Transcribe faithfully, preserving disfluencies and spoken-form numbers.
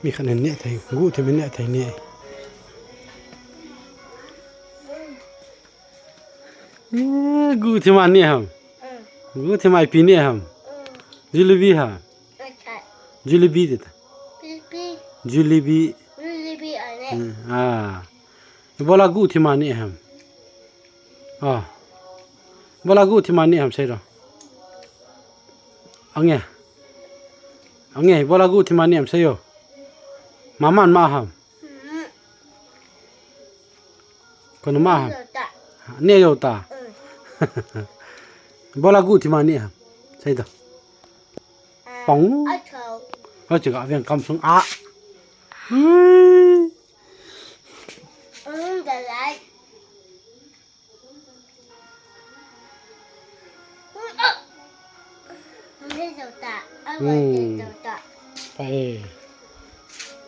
Mi khat in neh thei, guhthim in neh thei ne. Eh, guhthim a neh ham. Guhthim a ipi neh ham. Jalebi ha. Jalebi ti ta. Jalebi. Hmm, ah. Ibola guhthim a neh ham. Ah. Ibola guhthim a neh ham sei ro. Ange. Ange, ibola guhthim a neh ham sei o. Mama in ma ham. Kona ma ham. Neh jou ta. Ibola guhthim a neh ham. Sei ta. Pong. Achu ka veng kam sung a.